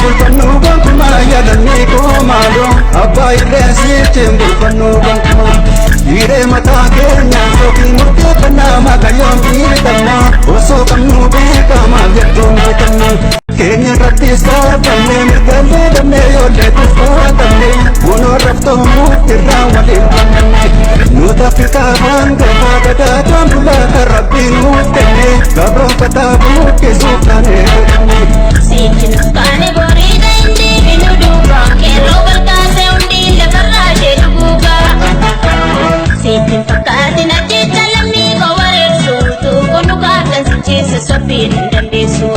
Bulfannuu gonkumaa yaadannee koo maaloo abbaa illee sitti bulfannuu gonkumaa. Hiree mataa keenyaan ofii murteeffannaa maqayyoon fiitamna osoo qabnuu beekamaa jettuun bitamna. Keenya irratti sarbamne mirgallee dhabne yoollee tuffatamne bunoo raftoomuuf irraa waliin qabnanne. Nuti Afrikaa hangafaa gadaataan bulaa kan rabbiin nuuf kenne gabroonfataa buqqisuuf taanee godhanne. Sichi nukkaane boriidha hindi binu duuba qeerroo balkaasee hundi lafarraa ishee dhuguuga. Sitti fakkaatin ajjecha lammii koo wareersu tuuquu nu kaatan sicheessa soffiin hin dandeessu.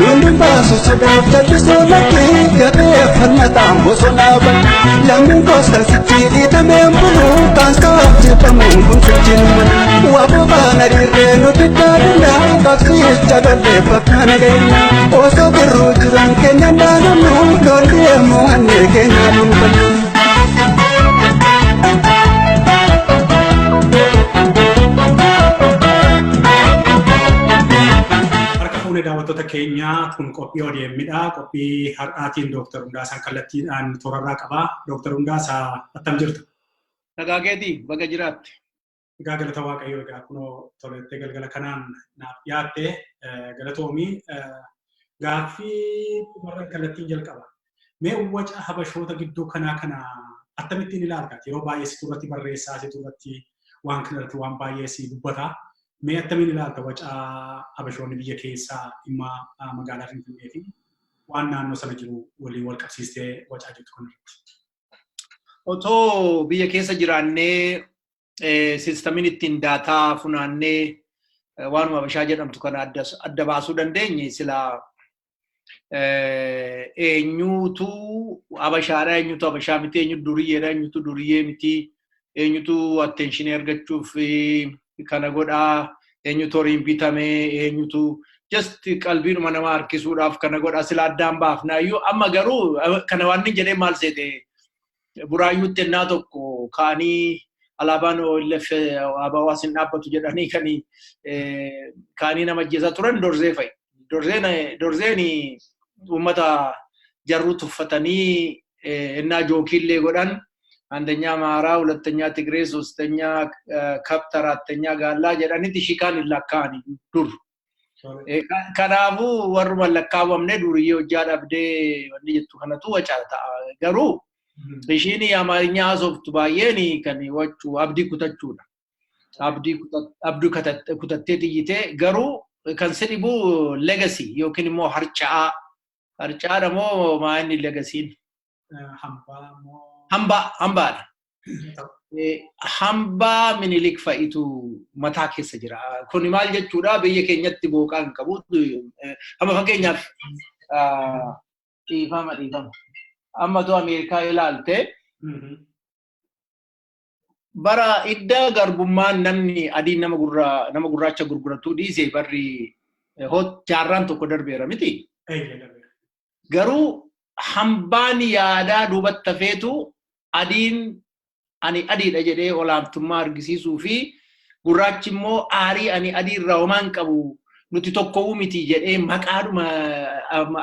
Lolli baasu sodaaf jallisuu lakkee jabee falmataan bosonaa bahe. Lammiin koostan sichi dhiitameen bulu kaansaaf jedhamuun kun sichiin malu. Waa bobaan ariirree nuti daadina qabsiicha lollee bakka nageenya. Osoo birruu jiran keenya naannu lollee mo'annee keenya dhuunfannu. Harka fuunee daawwattoota keenyaa kun qophii ODM'dha. Qophii har'aatiin Dooktar Hundaasaan kallattiidhaan toorarraa qaba. Dooktar Hundaasaa, attam jirtu? Nagaa keetii, baga jiraatte. Egaa galata Waaqayyoo, egaa kunoo tolettee galgala kanaan naaf dhiyaatte, galatoomii. Gaaffii dhumarra kallattiin jalqaba. Mee waca habashoota gidduu kanaa kana akkamittiin ilaalta? Yeroo baay'ee situ irratti barreessaa, situ irratti waan kana irratti waan baay'ee si dubbata. Mee attamiin ilaalta waca habashoonni biyya keessaa dhimma magaalaa Finfinnee fi waan naannoo sana jiru waliin wal qabsiistee wacaa jirtu kana irratti? Otoo biyya keessa jiraannee systemiin ittiin data funaannee waanuma habashaa jedhamtu kana adda baasuu dandeenye, silaa eenyutu habashaadha, eenyutu habashaa miti, eenyutu duriyyeedha, eenyutu duriyyee miti, eenyutu attentionii argachuuf kana godhaa, eenyutu horiin bitame, eenyutu just qalbiidhuma nama harkisuudhaaf kana godhaa, sila addaan baafna iyyuu. Amma garuu kana waan inni jedhee maal seete, Buraayyuutti ennaa tokko ka'anii alaabaan OLF ABO asin dhaabbatu jedhanii kan ka'anii nama ajjeesaa turan Dorzee fa'i. Dorzeen uummata jarruu tuffatanii ennaa jokeiillee godhan አንደኛ አማራ፣ ሁለተኛ ትግሬ፣ ሶስተኛ ከብት፣ አራተኛ ጋላ jedhanitti ishii kaan hin lakkaa'ani dur. Kanaafuu warruma lakkaawwamne duriyyee hojjaa dhabdee wanni jettu kanatu waca ta'a. Garuu ishiin Amaarinya haasoftu baay'een kan waccu abdii kutachuudha. Abdii kutattee xiyyitee garuu kan si dhibu legacy yookiin immoo harca'aa. Harca'aadha moo maa inni legacyn? Hambaa moo? Hambaa, hambaadha. Hambaa Minilik fa'itu mataa keessa jira. Kun maal jechuudha, biyya keenyatti booqaa hin qabu. Amma fakkeenyaaf, dhiifama, dhiifama. Amma tu Ameerikaa ilaalte, bara idda garbummaan namni adiin nama gurraacha gurguratuu dhiise barri jaarraan tokko darbeera miti. Garuu hambaan yaadaa duubatti hafeetu adiin ani adiidha jedhee olaantummaa argisiisuu fi gurraachi immoo aarii ani adii irraa homaan qabu, nuti tokkowuu miti jedhee maqaadhuma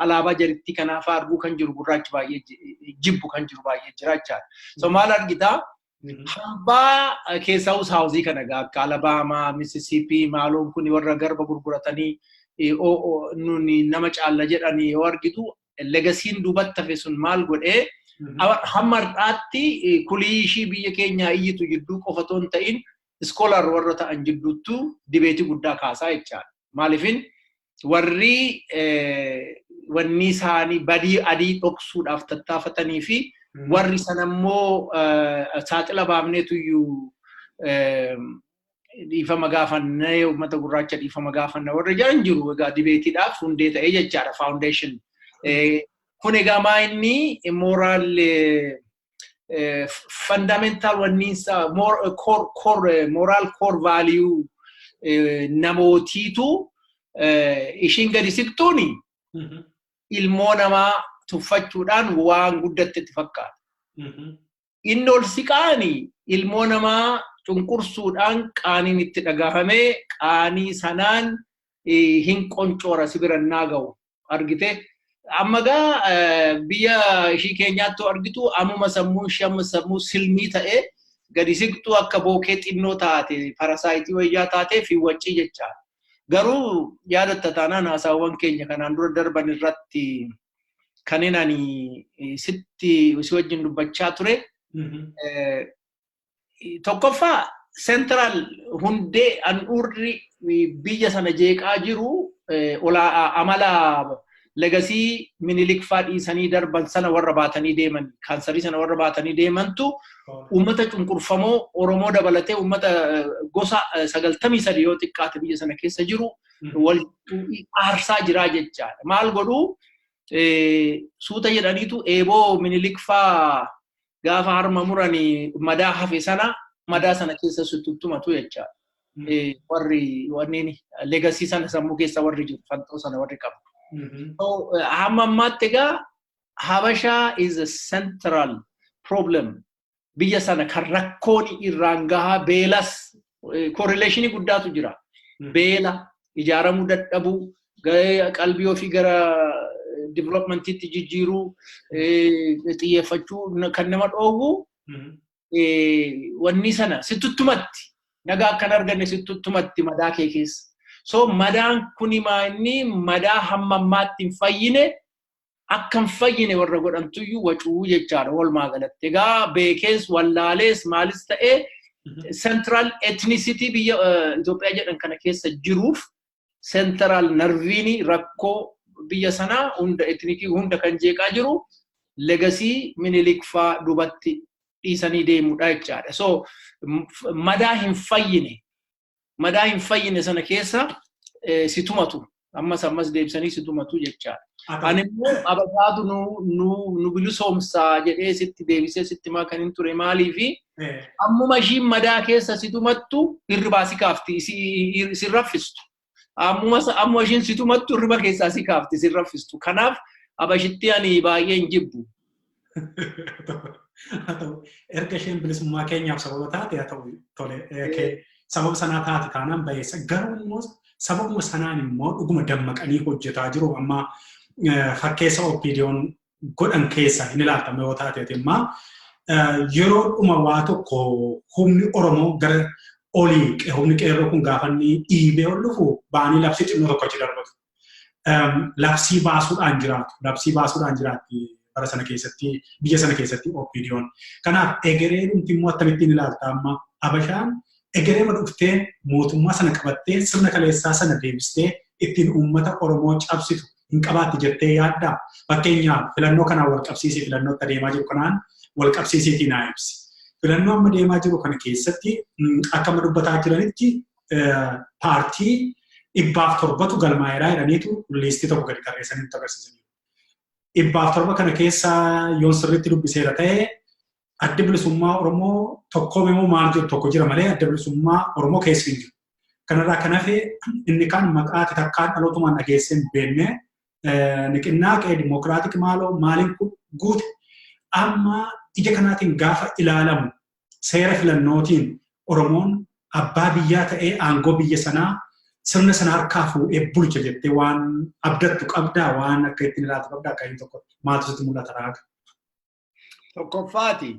alaabaa jaritti kanaaf arguu kan jiru, gurraachi baay'ee jibbu kan jiru baay'ee jira jechaadha. So maal argitaa? Hambaa keessaa Southii kana egaa akka Alabaamaa, Mississippi maaloon kun warra garba gurguratanii nuni nama caalla jedhanii yoo argitu, legacyn duubatti hafe sun maal godhee hamma har'aatti kulii ishii biyya keenyaa iyyitu jidduu qofa otoo hin ta'in scholar warra ta'an jidduuttuu debateii guddaa kaasaa jechaadha. Maaliifin warri wanni isaanii badii adii dhoksuudhaaf tattaafatanii fi warri sanammoo saaxila baafneetu iyyuu dhiifama gaafannee, uummata gurraacha dhiifama gaafanna warra jedhan jiru. Egaa debateiidhaaf hundee ta'ee jechaadha, foundation. Kun egaa maa inni moral fundamental wanniinsa moral core value namootiitu ishiin gadi siqtuuni ilmoo namaa tuffachuudhaan waan guddatte itti fakkaata. Inni ol siqaani ilmoo namaa cunqursuudhaan qaaniin itti dhagahamee qaanii sanaan hin qoncoora si bira naa ga'u argite. Amma gaa biyya ishii keenyaatti argitu ammuma sammuu ishee amma sammuu silmii ta'ee gadi siqxuu akka bookee xinnoo taate, parasite wayyaa taatee fi waccii jechaadha. Garuu yaadatta taanaan, haasaawwan keenya kanaan dura darban irratti kanin ani sitti si wajjin dubbachaa ture. Tokkoffaa, central hundee handhuurri biyya sana jeeqaa jiru amala legacy Minilik faa dhiisanii darban sana warra baatanii deeman, kaansarii sana warra baatanii deemantu uummata cunqurfamoo Oromoo dabalatee uummata gosa 93 yoo xiqqaate biyya sana keessa jiru wal aarsaa jiraa jechaadha. Maal godhuu, suuta jedhaniitu eeboo Minilik faa gaafa harma muranii madaa hafe sana, madaa sana keessa suttumatu jechaadha. Warri wanneen legacy sana sammuu keessa warri jiru, fanxoo sana warri qabu. Hamma ammaatti egaa Habashaa is a central problem. Biyya sana kan rakkoon irraan gahaa beelas correlation guddaatu jira. Beela, ijaaramuu dadhabuu, qalbii ofii gara developmentiitti jijjiiruu, xiyyeeffachuu kan nama dhoowwu wanni sana sittuttumatti, nagaa akkan arganne sittuttumatti madaa kee keessa. So madaan kuni inni madaa hamma ammaatti hin fayyine, akka hin fayyine warra godhantuyyuu wacuu jechaadha walumaa galatti. Egaa beekees wallaalees maalis ta'ee, central ethnicity biyya Itoophiyaa jedhan kana keessa jiruuf central nerviin rakkoo biyya sanaa hunda, ethnic hunda kan jeeqaa jiru legacy Minilik faa dubatti dhiisanii deemudha jechaadha. So madaa hin fayyine, madaa hin fayyine sana keessa si tumatu, ammas ammas deebisanii si tumatu jechaadha. Ani immoo Abashaatu nu bilisoomsaa jedhee sitti deebisee sitti himaa kan hin ture maaliifi, ammuma ishiin madaa keessa si tumattu hirribaa si kaafti, si raffistu. Ammuma ishiin si tumattu hirriba keessaa si kaafti, si raffistu. Kanaaf Abashitti ani baay'ee hin jibbu. Haa ta'u, erga isheen bilisummaa keenyaaf sababa taate, haa ta'u, tole, sababa sanaa taate taanaan bayeessa. Garuu immoo sababuma sanaan immoo dhuguma dammaqanii hojjetaa jiru. Amma fakkeessa OPDO'n godhan keessa hin ilaaltame yoo taate, immaa yeroo dhuma waa tokko humni Oromoo gara olii, humni qeerroo kun gaafa inni dhiibee ol dhufu, ba'anii labsii xinnoo tokko achi darbatu. Labsii baasuudhaan jiraatu. Labsii baasuudhaan jiraatti bara sana keessatti, biyya sana keessatti OPDO'n. Kanaaf egeree dhumti immoo akkamittiin ilaalta? Amma Abashaan egeree dhuftee mootummaa sana qabattee sirna kaleessaa sana deebistee ittiin uummata Oromoo cabsitu hin qabaatti jettee yaaddaa? Fakkeenyaaf filannoo kanaan wal qabsiisii, filannootti adeemaa jiru kanaan wal qabsiisiitii naa ibsi. Filannoo amma deemaa jiru kana keessatti akka amma dubbataa jiranitti paartii 107tu galmaa'eeraa jedhaniitu liistii tokko gadi tarreessanii nutti agarsiisaniiru. 107 kana keessa yoon sirriitti dubbiseera ta'e, Adda Bilisummaa Oromoo tokkoom immoo maal jedhu tokko jira malee Adda Bilisummaa Oromoo keessa hin jiru. Kanarraa kan hafe inni kaan maqaa takkaan dhalootumaan dhageessee hin beekne, niqinnaaqee dimokiraatik maaloo maaliin guute. Amma ija kanaatiin gaafa ilaalamu, seera filannootiin Oromoon abbaa biyyaa ta'ee aangoo biyya sanaa sirna sana harkaa fuudhee bulcha jettee waan abdattu qabdaa? Waan akka ittiin ilaaltu qabdaa? Akka inni tokko maaltu sitti mul'ata raaga? Tokkoffaati,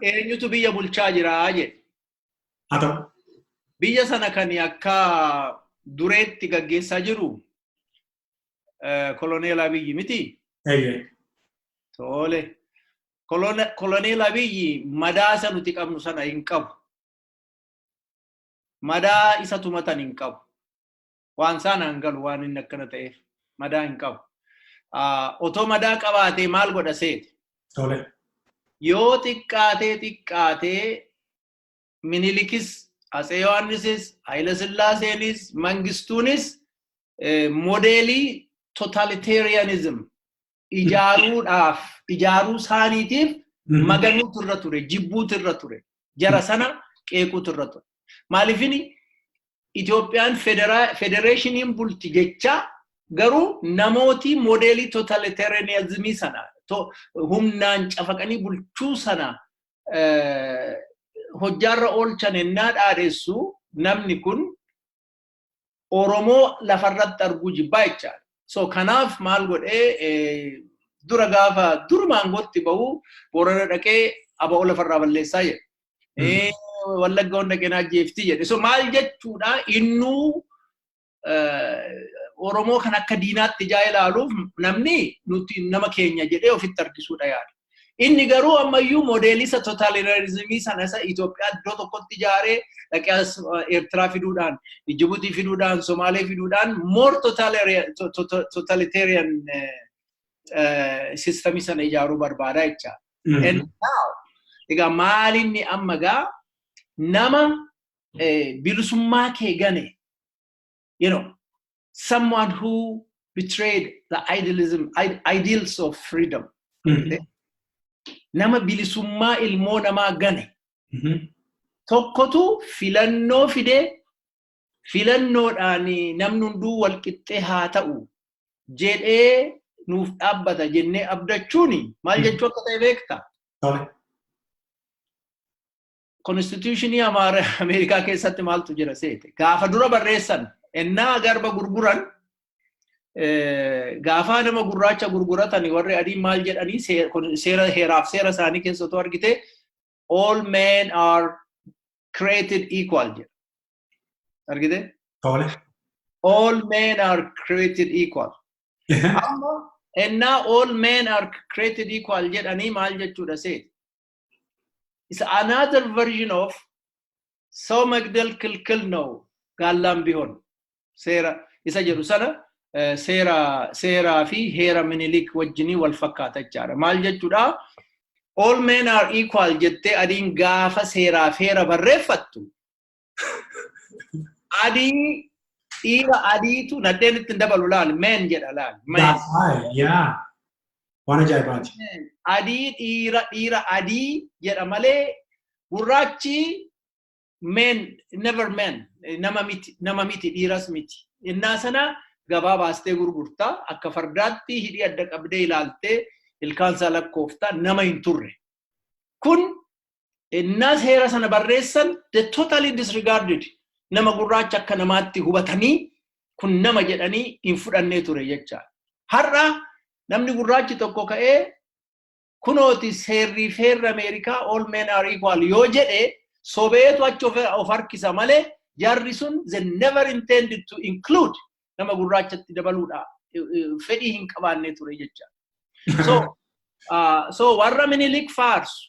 eenyutu biyya bulchaa jiraa jedhe. Haa ta'u. Biyya sana kan akka dureetti gaggeessaa jiru Koloneel Abiyyi miti. Tole. Koloneel Abiyyi madaa isa nuti qabnu sana hin qabu. Madaa isa tumatan hin qabu. Waan isaan hangalu waan inni akkana ta'eef madaa hin qabu. Otoo madaa qabaatee maal godha seete? Yoo xiqqaatee xiqqaatee Minilikis, Atsee Yohaannisis, Haayila Sillaaseenis, Mangistuunis modeelii totalitarianism ijaaruudhaaf, ijaaruu isaaniitiif maganuutu irra ture, jibbuutu irra ture, jara sana qeequutu irra ture. Maaliifini Itoophiyaan federeeshiniin bulti jecha, garuu namooti modeelii totalitarianismii sana, humnaan cafaqanii bulchuu sana hojjaarra oolchan ennaa dhaadheessu, namni kun Oromoo lafarratti arguu jibbaa jechaadha. So kanaaf maal godhee, dura gaafa duruma aangootti bahu Boorana dhaqee ABO lafarraa balleessaa jedhe. Wallagga hunda dhaqee ajjeefti jedhe. So maal jechuudha, innuu Oromoo kan akka diinaatti ijaa ilaaluuf namni nuti nama keenya jedhee ofitti harkisuudha yaada. Inni garuu ammayyuu moodeelii isa totalitarianismii sana isa Itoophiyaa iddoo tokkotti ijaaree dhaqee Eertiraa fiduudhaan, Jibuutii fiduudhaan, Somaalee fiduudhaan more totalitarian systemii sana ijaaruu barbaada jecha. And now, egaa maalinni amma gaa nama bilisummaa kee gane, someone who betrayed the idealism, ideals of freedom. Nama bilisummaa ilmoo namaa gane. Tokkotu filannoo fidee, filannoodhaan namni hunduu walqixxee haa ta'u jedhee nuuf dhaabbata jennee abdachuun maal jechuu akka ta'e beektaa? Constitutionii Ameerikaa keessatti maaltu jira seete? Gaafa dura barreessan, ennaa garba gurguran, gaafa nama gurraacha gurguratan, warri adiin maal jedhanii seera heeraaf seera isaanii keessattuu argite, "All men are created equal" jedha. Argite? Tole. All men are created equal. Amma ennaa "all men are created equal" jedhanii maal jechuudha seete? It's another version of ሰው መግደል ክልክል ነው ጋላም ቢሆን seera isa jedhu sana, seera seeraa fi heera Minilik wajjinii wal fakkaata jechaadha. Maal jechuudha? "All men are equal" jettee adiin gaafa seeraa fi heera barreeffattu, adii dhiira adiitu nadheen ittiin dabalu laal, men jedha laal. Men. That's right. Yeah. Waan ajaa'ibaati. Adii dhiira, dhiira adii jedha malee gurraachi men, never men, nama miti, nama miti, dhiiras miti. Innaa sana gabaa baastee gurgurtaa, akka fardaatti hidhii adda qabdee ilaaltee ilkaansaa lakkooftaa, nama hin turre. Kun innaa seera sana barreessan, they totally disregarded, nama gurraacha akka namaatti hubatanii kun nama jedhanii hin fudhannee ture jechaadha. Har'a namni gurraachi tokko ka'ee kunooti seerri feerri Ameerikaa "all men are equal" yoo jedhe, sobeetu achi of harkisa malee jarri sun they never intended to include, nama gurraachatti dabaluudha fedhii hin qabaanne ture jecha. So warra Minilik faarsu,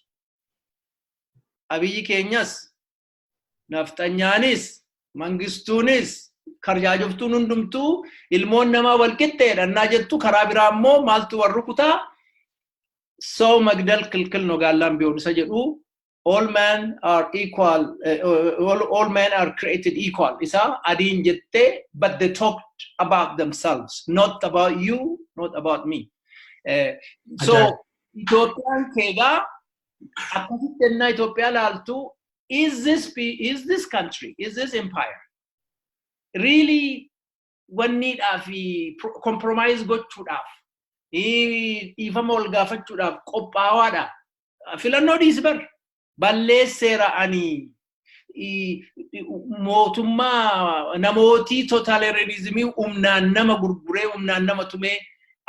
Abiyyi keenyas, nafxanyaanis, Mangistuunis, karjaajoftuun hundumtuu ilmoon namaa walqixxeedha innaa jettu, karaa biraa immoo maaltu warri kutaa ሰው መግደል ክልክል ነው ጋላም ቢሆን isa jedhu, all men are equal, all men are created equal isa adiin jettee, but they talked about themselves, not about you, not about me. So Itoophiyaan keegaa akkasitti ennaa Itoophiyaa laaltu, is this country, is this empire really wanniidhaa fi compromise gochuudhaaf, dhiifama wal gaafachuudhaaf qophaawaadha? Filannoo dhiisi bar, balleesseera ani mootummaa namootii totalitarianismii humnaan nama gurguree, humnaan nama tumee,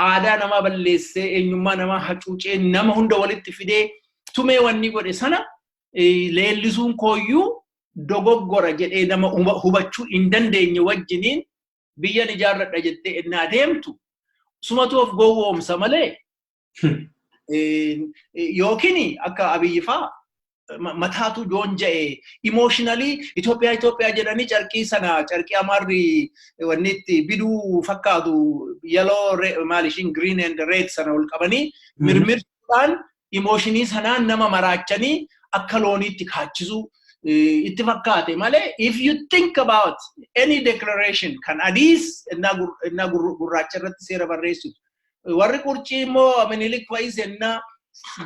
aadaa namaa balleessee, eenyummaa namaa hacuucee, nama hunda walitti fidee tumee wanni godhe sana leellisuun kooyyuu dogoggora jedhee nama hubachuu hin dandeenye wajjiniin biyyan ijaarradha jettee ennaa deemtu, sumatu of gowwoomsa malee, yookiin akka Abiyyi faa mataatu joonja'e, emotionally Itoophiyaa Itoophiyaa jedhanii carqii sana, carqii Amaarri wanni itti biduu fakkaatu, yellow maal ishiin, green and red sana ol qabanii mirmirsuudhaan emotionii sanaan nama maraachanii akka looniitti kaachisuu itti fakkaate malee, if you think about any declaration kan adiis innaa gurraacha irratti seera barreessitu, warri qurcii immoo Minilik fa'is ennaa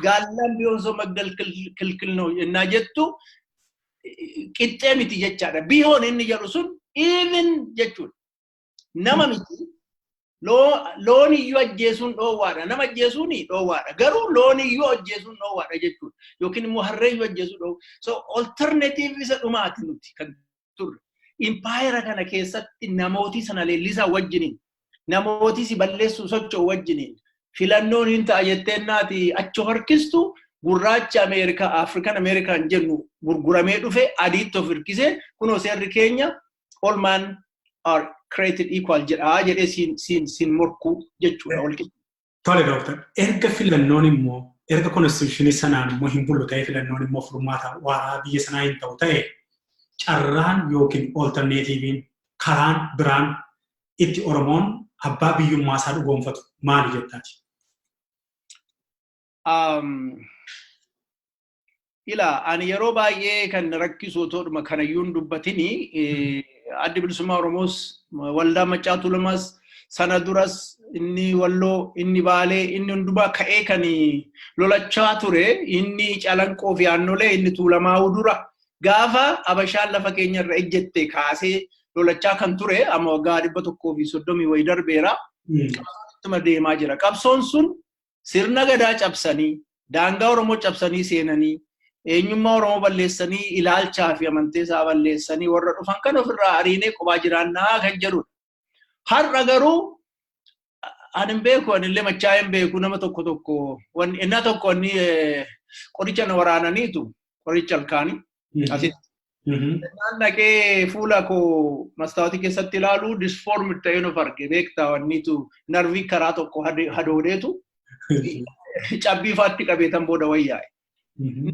ጋላም ቢሆን ሰው መግደል ክልክል ነው እና jettu, qixxee miti jechaadha. ቢሆን inni jedhu sun even jechuudha. Nama miti, loon iyyuu ajjeesuun dhoowwaadha. Nama ajjeesuun dhoowwaadha. Garuu loon iyyuu ajjeesuun dhoowwaadha jechuudha. Yookiin immoo harree iyyuu ajjeesuun dhoowwa. So alternative isa dhumaati nuti kan turre. Impaayera kana keessatti namootii sana leellisaa wajjiniin Namooti si balleessuu socho'u wajjiniin filannoon hin ta'a jettee naati achi harkistu. Gurraacha Ameerikaa, African American jennu gurguramee dhufe adiitti of hirkisee, kunoo seerri keenya "all man are created equal" jedhaa jedhee siin morkuu jechuudha. Tole dooktar, erga filannoon immoo, erga constitutionii sanaan immoo hin bullu ta'e, filannoon immoo furmaata waaraa biyya sanaa hin ta'u ta'e, carraan yookiin alternativeiin, karaan biraan itti Oromoon abbaa biyyummaa isaa dhugoomfatu maali jettaati? Ila ani yeroo baay'ee kan rakkisu otoodhuma kanayyuu hin dubbatini, Addi Bilisummaa Oromoos, Waldaa Maccaa Tuulamaas, sana duras inni Walloo, inni Baalee, inni hundumaa ka'ee kan lolachaa ture, inni Calanqoo fi Aannolee, inni Tuulamaa'uu dura gaafa Abashaan lafa keenya irra ejjette kaasee lolachaa kan ture amma waggaa 130 wayi darbeera. Ittuma deemaa jira. Qabsoon sun sirna gadaa cabsanii, daangaa Oromoo cabsanii seenanii, eenyummaa Oromoo balleessanii, ilaalchaa fi amantee isaa balleessanii warra dhufan kan ofirraa ariinee qophaa jiraannaa kan jedhudha. Har'a garuu ani hin beeku, ani illee machaa'ee hin beeku. Nama tokko tokko innaa tokko inni qoricha na waraananiitu, qoricha halkaanii asitti. Naan dhaqee fuula koo mastaawotii keessatti ilaalu, disformed ta'een of arge. Beektaa, wanniitu narvii karaa tokko hadoodeetu cabbii faatti qabeetan booda wayyaa'e.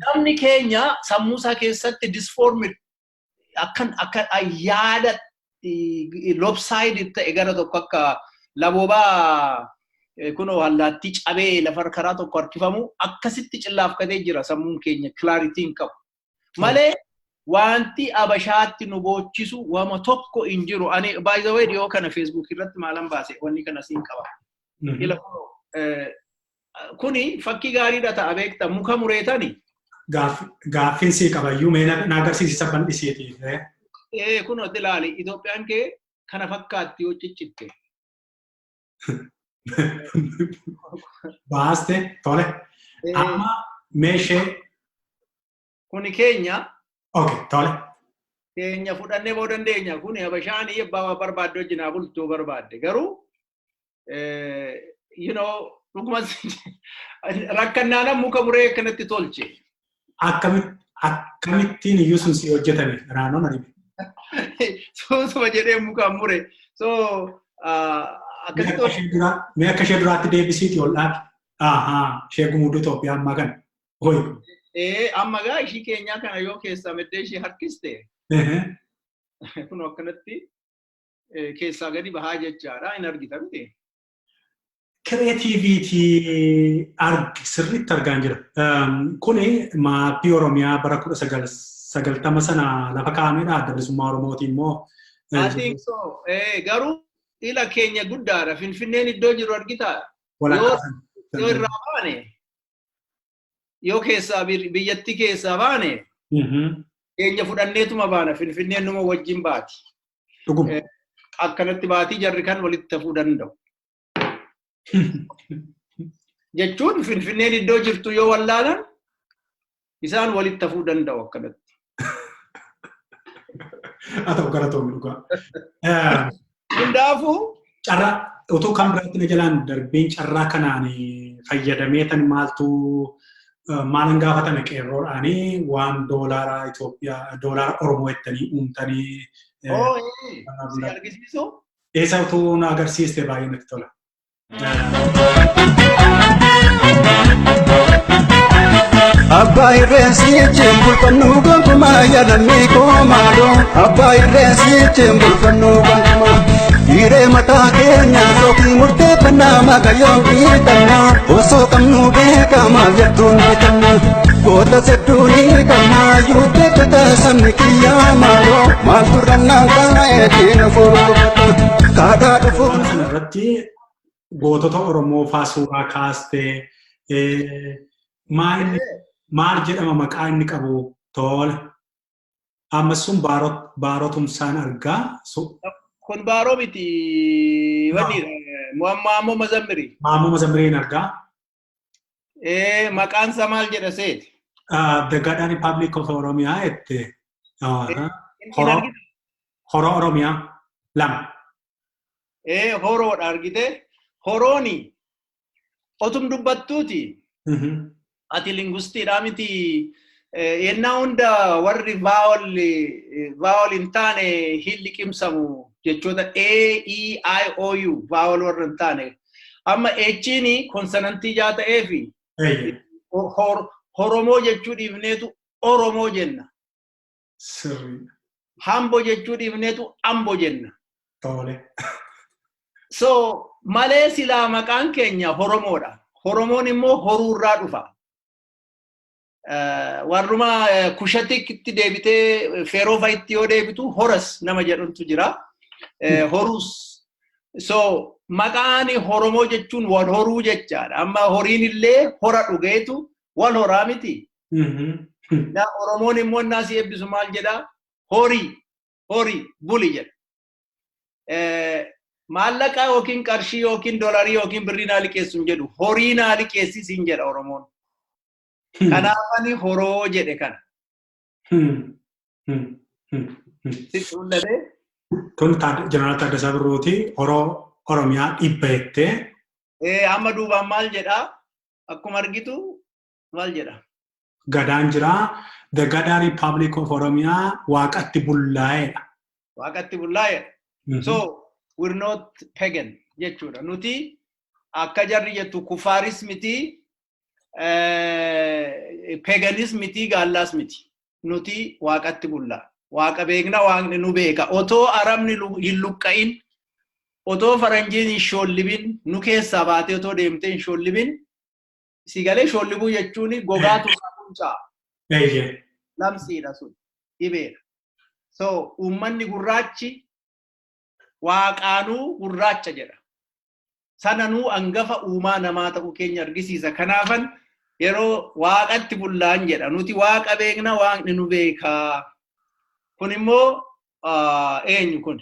Namni keenya sammuu isaa keessatti disformed akkan akka yaada lopsided ta'e, gara tokko akka laboobaa kunoo allaattii cabee lafa karaa tokko harkifamu akkasitti cillaafkatee jira. Sammuun keenya clarity hin qabu. Malee wanti Abashaatti nu boochisu wama tokko hin jiru. Ani by the way dhiyoo kana Facebook irratti maalan baase, wanni kana siin qaba. Ila kuni fakkii gaariidha ta'a, beekta, muka mureetani. Gaaffiin sii qabayyuu mee na agarsiisisa bal'isiiti. Ee, kunoo ilaali, Itoophiyaan kee kana fakkaatti yoo ciccitte. Baaste, tole. Amma meeshee. Kuni keenya. Okay, tole. Keenya fudhannee boo dandeenya. Kuni Habashaan abbaa barbaadde wajjin haa bultu barbaadde. Garuu dhuguma rakkannaan muka muree akkanatti tolche. Akkamittiin iyyuu sun si hojjetame raanoon ani? Suusuma jedhee muka mure. So akkasitti. Mee akka ishee duraatti deebisiiti ol dhaabi. Ahaa, ishee gumuuduu Itoophiyaa ammaa kana. Hoyi. Ee, amma gaa ishii keenyaa kana yoo keessaa meddee ishee harkiste, kun akkanatti keessaa gadi bahaa jechaadha, hin argita miti. Creativity sirriitti argaan jira. Kuni maappii Oromiyaa bara 1990 sana lafa kaa'amedha. Adda Bilisummaa Oromooti immoo. I think so. Garuu ila keenya guddaadha. Finfinneen iddoo jiru argitaa? Yoo irraa baane, yoo keessaa biyyatti keessaa baane, keenya fudhanneetuma baana. Finfinneen numa wajjin baati. Dhuguma. Akkanatti baatii jarri kan walitti hafuu danda'u. Jechuun Finfinneen iddoo jirtu yoo wallaalan isaan walitti hafuu danda'u akkanatti. Haa ta'u, galatoomii dhugaa. Hundaafuu. Carraa utuu kan biraatti na jalaan darbiin, carraa kanaan fayyadamee tan maaltu maalan gaafatame qeerroodhaanii waan doolaara Itoophiyaa, doolaara Oromoo jettanii uumtanii. Oo, si argisiisu? Eessa utuu na agarsiiste baay'ee natti tola. Abbaa irreensiitiin bulfannuu gonkumaa, yaadannii koo maaloo, abbaa irreensiitiin bulfannuu gonkumaa. Hiree mataa keenya sookii murteeffannaa, maqayyoo fiixannaa, osoo qabnuu beekamaa jettuun bitanna. Goota sedduu ni qabnaa yuuttee beektota sabni kiyyaa maaloo, maaltu rannaan taa'eetiin furkufata kaadhaa dhufuun. Kana irratti gootota Oromoo faa suuraa kaastee maal jedhama maqaa inni qabu? Tola. Amma sun Baarotumsaan argaa. Kun Baaroo miti, wanni Maammoo Mazammiri. Maammoo Mazammiriin argaa. Maqaan isaa maal jedha seeti? The Gadaa Republic of Oromiyaa jette. Horoo Oromiyaa lama. Horoodha argite. Horooni otum dubbattuuti. Ati linguistiidhaa miti, yennaa hunda warri vowel hin taane hin liqimsamu, jechoota A, E, I, O, U, vowel warra hin taane. Amma H'n consonantii jaa ta'eefi Horomoo jechuu dhiifneetu Oromoo jenna. Hambo jechuu dhiifneetu Ambo jenna. Tole. So malee silaa maqaan keenya Horomoodha. Horomoon immoo horuurraa dhufa. Warruma Cushitikitti deebitee, Feeroo fa'itti yoo deebitu, Horas nama jedhutu jira. Horus. So maqaan Horomoo jechuun wal horuu jechaadha. Amma horiin illee hora dhugeetu wal horaa miti. Oromoon immoo innaa si eebbisu maal jedhaa? Horii, horii, buli jedha. Maallaqa yookiin qarshii yookiin doolarii yookiin birrii naa liqeessu hin jedhu. Horii naa liqeessis hin jedha Oromoon. Kanaafani horoo jedhe kana. Sitti mul'ate? Kun Jeneraal Taaddasaa Birruuti. Horoo Oromiyaa 100 jettee. Amma duubaan maal jedhaa? Akkuma argitu maal jedha? Gadaan jiraa. The Gadaa Republic of Oromiyaa, waaqatti bullaa'edha. Waaqatti bullaa'edha. So we're not pagan jechuudha. Nuti akka jarri jettu kufaaris miti, paganis miti, gaallaas miti. Nuti waaqatti bullaa. Waaqa beekna, waaqni nu beeka. Otoo arabni hin luqqa'in, otoo faranjiin hin shoollibin, nu keessaa baatee otoo deemtee hin shoollibin, si galee, shoollibuu jechuun gogaa turraa funcaa. Lamsiidha sun, dhibeedha. So uummanni gurraachi waaqaanuu gurraacha jedha. Sananuu hangafa uumaa namaa ta'uu keenya argisiisa. Kanaafan yeroo waaqatti bullaan jedha. Nuti waaqa beekna, waaqni nu beekaa. Kun immoo eenyu kun?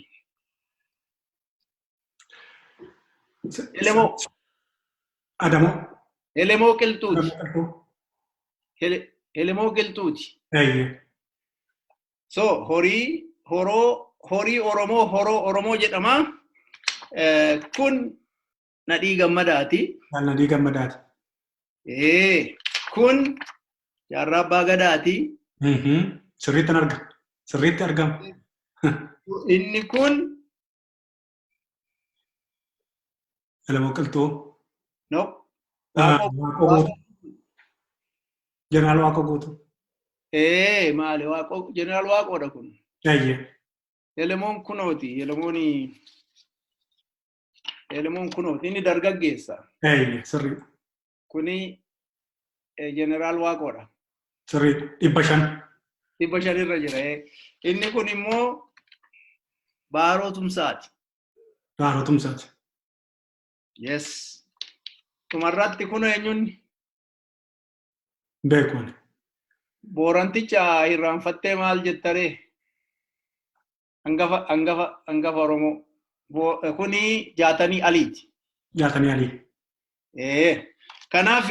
Elemoo. Adamoo. Elemoo Qilxuuti. Elemoo Qilxuuti. So horii, horoo, horii Oromoo, horoo Oromoo jedhama. Kun Nadhii Gammadaati. Nadhii Gammadaati. Kun Jaarraa Abbaa Gadaati. Sirriitti arga. Sirriitti argama. Inni kun Elemoo Qilxuu. No. Waaqoo Guutuu. Jeneraal Waaqoo Guutuu. Maali, Waaqoo, Jeneraal Waaqoodha kun. Elemoon kunooti. Elemoon kunooti. Inni dargaggeessa. Sirriidha. Kuni Jeneraal Waaqoodha. Sirriidha. 500. 500rra jira. Inni kun immoo Baaroo Tumsaati. Baaroo Tumsaati. Yes. Dhumarratti kun eenyuun? Beekuun. Booranticha irraanfattee maal jettaree? Hangafa Oromoo. Kuni Jaatanii Aliiti. Jaatanii Alii. Kanaaf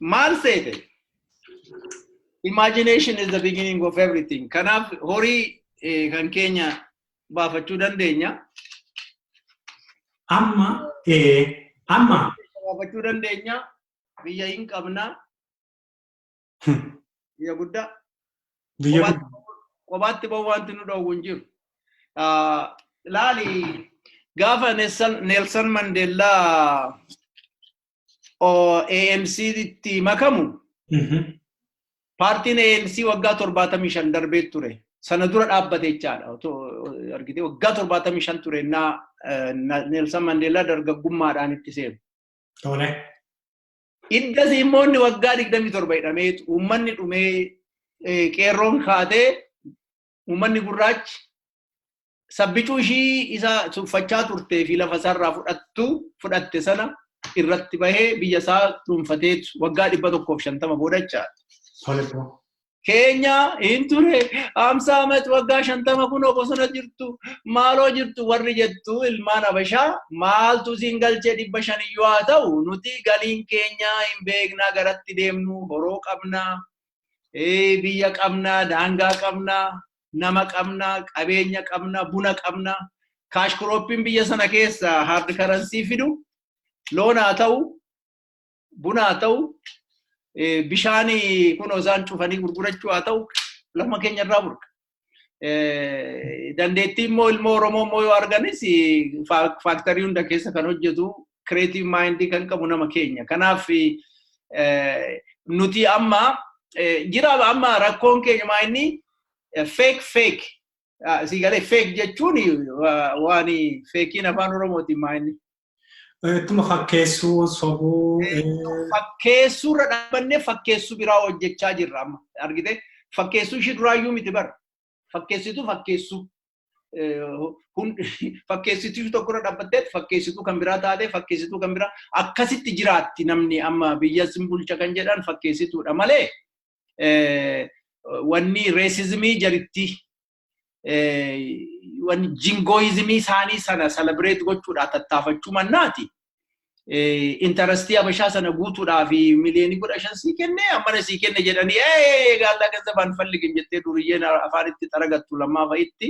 maal seete? Imagination is the beginning of everything. Kanaaf horii kan keenya baafachuu dandeenya. Amma Baafachuu dandeenya. Biyya hin qabna. Biyya guddaa. Biyya guddaa. Kophaatti bahu wanti nu dhowwu hin jiru. Laali, gaafa Nelson Mandela ANC tti makamu, paartiin ANC waggaa 75 darbee ture. Sana dura dhaabbate jechaadha. Argitee, waggaa 75 ture naa Nelson Mandela dargaggummaadhaan itti seenu. Iddas immoo inni waggaa 27 hidhamee, uummanni dhumee, qeerroon kaatee, uummanni gurraachi sabbicuu ishii isa tuffachaa turtee fi lafa isaarraa fudhatte sana irratti bahee biyya isaa dhuunfatee waggaa 150 booda jechaadha. Keenya hin ture 50 amat, waggaa 50 kunoo bosona jirtu, maaloo jirtu warri jettu, ilmaan Habashaa maaltu siin galchee? 500 iyyuu haa ta'u, nuti galiin keenya hin beeknaa, garatti deemnu horoo qabnaa, biyya qabnaa, daangaa qabnaa, nama qabnaa, qabeenya qabnaa, buna qabnaa. Cash cropiin biyya sana keessa hard currency fidu loon haa ta'u, buna haa ta'u, bishaan kunoo isaan cufanii gurgurachuu haa ta'u, lafa keenya irraa burqa. Dandeettii immoo ilmoo Oromoo immoo yoo arganis factory hunda keessa kan hojjetu, creative mind kan qabu nama keenya. Kanaaf nuti amma jira, amma rakkoon keenya maa inni fake fake si galee, fake jechuun waan fakeiin afaan Oromootiin maa inni? Ittuma fakkeessuu, sobuu. Fakkeessuu irra dhaabbannee fakkeessuu biraa hojjechaa jirra amma, argite? Fakkeessuu ishii duraayyuu miti bara. Fakkeessituu fakkeessuu. Fakkeessituu tokko irra dhaabbattee fakkeessituu kan biraa taatee, fakkeessituu kan biraa akkasitti jiraatti. Namni amma biyya sin bulcha kan jedhan fakkeessituudha malee, wanni racismii jaritti, wanni jingoismii isaanii sana celebrate gochuudhaa tattaafachuu mannaati. Interestii Habashaa sana guutuudhaa fi miliyoonii 15 sii kenne, ammana sii kenne jedhanii, gaallaa ገንዘብ አንፈልግም jettee duriyyeen afaan itti xaragattu lammaa fa'itti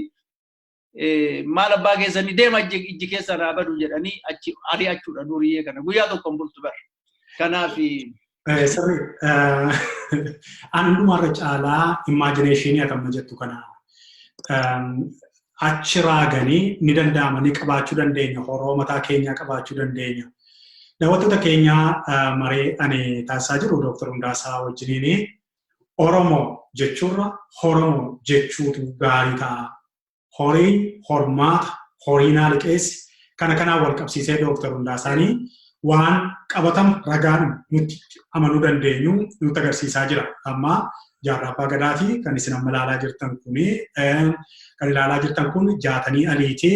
maal abbaa keessanii deema, ijji keessa naa badu jedhanii achi ari'achuudha duriyyee kana, guyyaa tokko hin bultu bara. Kanaaf. Sirri an hundumarra caalaa imaginationii atamma jettu kana achi raaganii ni danda'ama, ni qabaachuu dandeenya, horoo mataa keenyaa qabaachuu dandeenya. Daawwattoota keenya, maree ani taasisaa jiru Dooktar Hundaasaa wajjiniini, Oromoo jechuurra Horomoo jechuutu gaarii ta'a. Horii hormaata, horii naa liqeessi, kana kanaan wal qabsiisee Dooktar Hundaasaanii waan qabatama ragaan nutti amanuu dandeenyu nutti agarsiisaa jira. Amma Jaarraa Abbaa Gadaati kan isin amma ilaalaa jirtan kuni, kan ilaalaa jirtan kun Jaatanii Aliiti,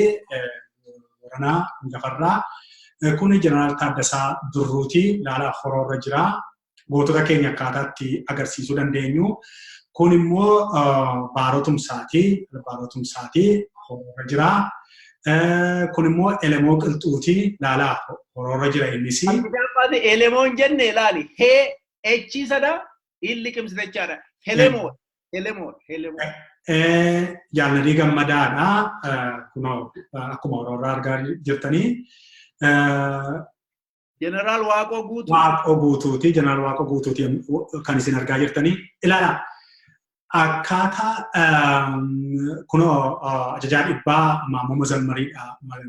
Boranaa Gafarraa. Kun Jeneraal Taaddasaa Birruuti, ilaalaa, horoorra jira. Gootota keenya akkaataatti agarsiisuu dandeenyu. Kun immoo Baaroo Tumsaati. Baaroo Tumsaati, horoorra jira. Kun immoo Elemoo Qilxuuti, ilaalaa, horoorra jira innis. Elemoon jenne, ilaali. Hee echii sana hin liqimsite jechaadha. Helemoo. Helemoo. Helemoo. Jaalladii Gammadaadha. Kunoo akkuma horoorraa argaa jirtanii. Jeneraal Waaqoo Guutuu. Waaqoo Guutuuti. Jeneraal Waaqoo Guutuuti kan isin argaa jirtanii. Ilaala. Akkaataa kunoo ajajaa dhibbaa Maammoo Mazammariidha.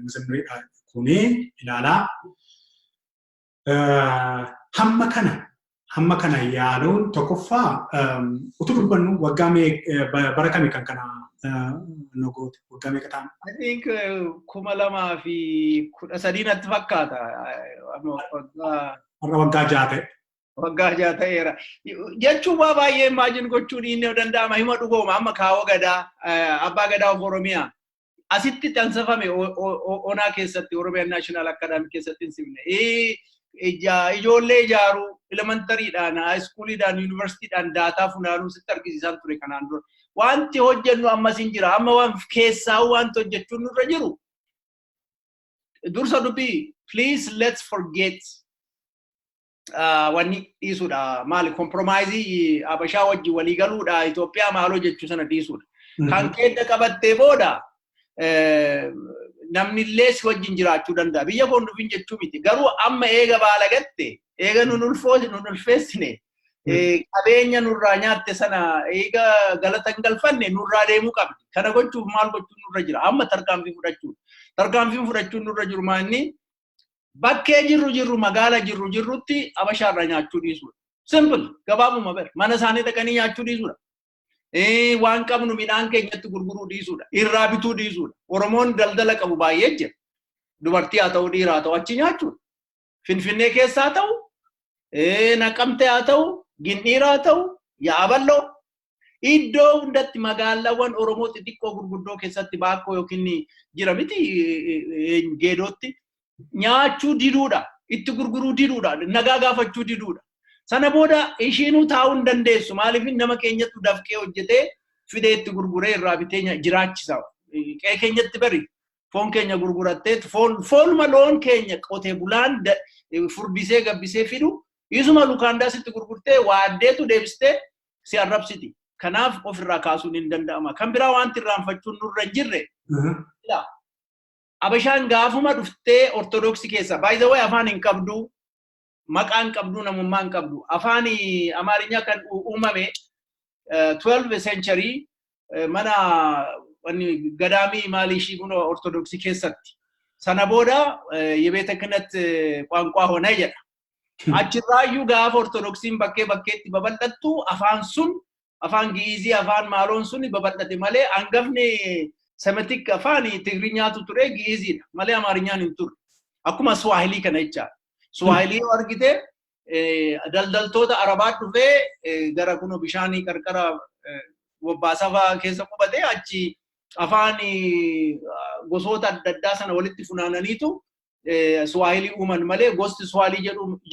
Mazammariidha kuni, ilaalaa. Hamma kana yaaluun tokkoffaa utuu dubbannu waggaa bara kami kan kana nu goote, waggaa meeqa ta'an? I think 2013 natti fakkaata. Har'a waggaa 6 ta'e. Waggaa 6 ta'eera. Jechuun waa baay'ee imagine gochuun inni danda'ama. Hima dhugooma amma kaawoo gadaa, abbaa gadaa of Oromiyaa. Asitti xansafame onaa keessatti, Oromiyaa National Academy keessatti hin simne. Ijoollee ijaaruu elementarydhaan, high schooliidhaan, yuunivarsiitiidhaan data funaanuu sitti argisiisaan ture kanaan dura. Wanti hojjennu ammas hin jira. Amma waan keessaa wanti hojjechuun nurra jiru. Dursa dubbii, please let's forget wanni dhiisuudha. Maali, compromise Habashaa wajjin walii galuudha. Itoophiyaa maaloo jechuu sana dhiisuudha. Kan keedda qabattee booda namni illee si wajjin jiraachuu danda'a. Biyya koon dhufin jechuu miti. Garuu amma eega baala gatte, eega nun ulfeessine, qabeenya nurraa nyaatte sana eega galata hin galfanne nurraa deemuu qabdi. Kana gochuuf maal gochuun nurra jira? Amma tarkaanfii fudhachuudha. Tarkaanfii fudhachuun nurra jiru maanni bakkee jirru jirru, magaala jirru jirrutti Habashaarraa nyaachuu dhiisuudha. Simple, gabaabuma bar, mana isaanii dhaqanii nyaachuu dhiisuudha. Waan qabnu midhaan keenyatti gurguruu dhiisuudha. Irraa bituu dhiisuudha. Oromoon daldala qabu baay'ee jira. Dubartii haa ta'u, dhiira haa ta'u, achi nyaachuudha. Finfinnee keessaa haa ta'u, Naqamtee haa ta'u, Gindhiira haa ta'u, Yaaballoo. Iddoo hundatti magaalaawwan Oromoo xixiqqoo gurguddoo keessatti baakkoo yookiin jira miti, Geedootti nyaachuu diduudha. Itti gurguruu diduudha. Nagaa gaafachuu diduudha. Sana booda ishiinuu taa'uu hin dandeessu. Maaliif, nama keenyattu dafqee hojjetee fidee itti gurguree irraa bitee jiraachisa. Qe'ee keenyatti bari foon keenya gurgurattee, foonuma loon keenya qotee bulaan furdisee gabbisee fidu isuma lukaandaa sitti gurgurtee waaddeetu deebistee si arrabsiti. Kanaaf ofirraa kaasuun hin danda'ama. Kan biraa wanti irraanfachuun nurra hin jirre. Abashaan gaafuma dhuftee Ortodoksii keessa, by the way, afaan hin qabdu, maqaa hin qabdu, namummaa hin qabdu. Afaan Amaarinyaa kan uumame 12 century mana wanni gadaamii maalii ishii kun Ortodoksii keessatti. Sana booda የቤተ ክህነት ቋንቋ ሆነ jedha. Achirraayyuu gaafa Ortodoksiin bakkee bakkeetti babal'attu afaan sun, afaan Gi'izii, afaan maaloon sun babal'ate malee hangafni Semitic afaan Tigrinyaatu ture, Gi'iziidha malee Amaarinyaan hin turre. Akkuma Swahilii kana jechaadha. Swahilii yoo argite, daldaltoota Arabaa dhufee gara kuno bishaanii qarqara Bobbaasaa keessa qubate, achi afaan gosoota adda addaa sana walitti funaananiitu Swahilii uuman malee gosti Swahilii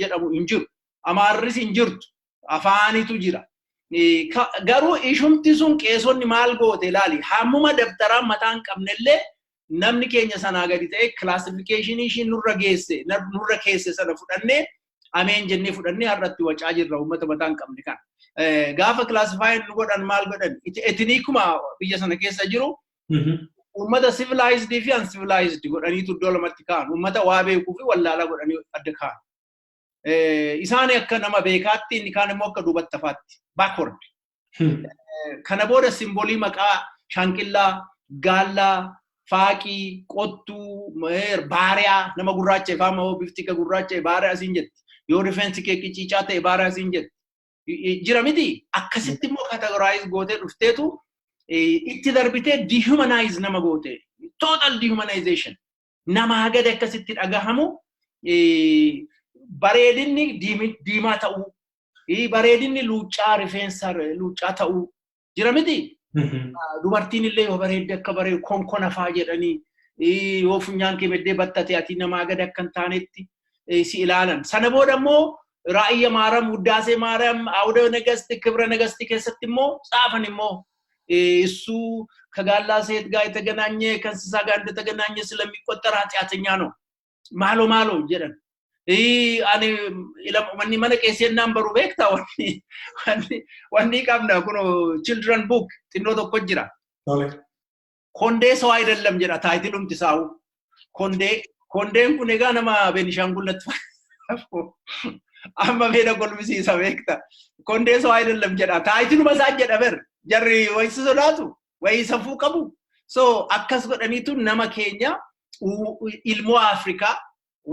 jedhamu hin jiru. Amaarris hin jirtu. Afaanitu jira. Garuu ishumti sun qeesonni maal goote ilaali. Hammuma dabtaraan mataa hin qabnellee namni keenya sanaa gadi ta'e classificationii ishii nurra geesse, nurra keesse sana fudhannee, ameen jennee fudhannee har'atti wacaa jirra, uummata mataa hin qabne kana. Gaafa classify nu godhan maal godhan? Ethnicuma biyya sana keessa jiru uummata civilized fi uncivilized godhaniitu iddoo lamatti ka'an. Uummata waa beekuu fi wallaalaa godhanii adda ka'an. Isaan akka nama beekaatti, inni kaan immoo akka duubatti hafaatti. Backward. Kana booda symbolii maqaa shaanqillaa, gaallaa, faaqii, qottuu, baariyaa, nama gurraacha ifaa moo bifti ka gurraacha baariyaa siin jetti. Yoo rifeensi kee qiciicaa ta'e baariyaa siin jetti. Jira miti, akkasitti immoo categorize gootee dhufteetu itti darbitee dehumanize nama goote. Total dehumanization. Namaa gadi akkasitti dhagahamu, bareedinni diimaa ta'uu, bareedinni luuccaa, rifeensa luuccaa ta'uu jira miti. Dubartiin illee yoo bareedde akka bareedu konkona faa jedhanii, yoo funyaan kee meddee battate ati namaa gadi akka hin taanetti si ilaalan. Sana booda immoo Raayya Maaram, Wuddaasee Maaram, Awuda Nagasti, Kibra Nagasti keessatti immoo tsaafan immoo እሱ ከጋላ ሴት ጋር የተገናኘ፣ ከእንስሳ ጋር እንደተገናኘ ስለሚቆጠር ኃጢአተኛ ነው። Maalo maalo jedhan. Ani wanni mana qeessennaan baru beektaa, wanni qabna kun children book xinnoo tokko jira. Kondee ሰው አይደለም jedha titleumti isaa'u. Kondee, kondeen kun egaa nama Beenishaangullatti amma beena golmisiisa beekta. Kondee ሰው አይደለም jedha. Titleuma isaa jedha ber. Jarri wayii sodaatu, wayii safuu qabu. So akkas godhaniitu nama keenya, ilmoo Afrikaa,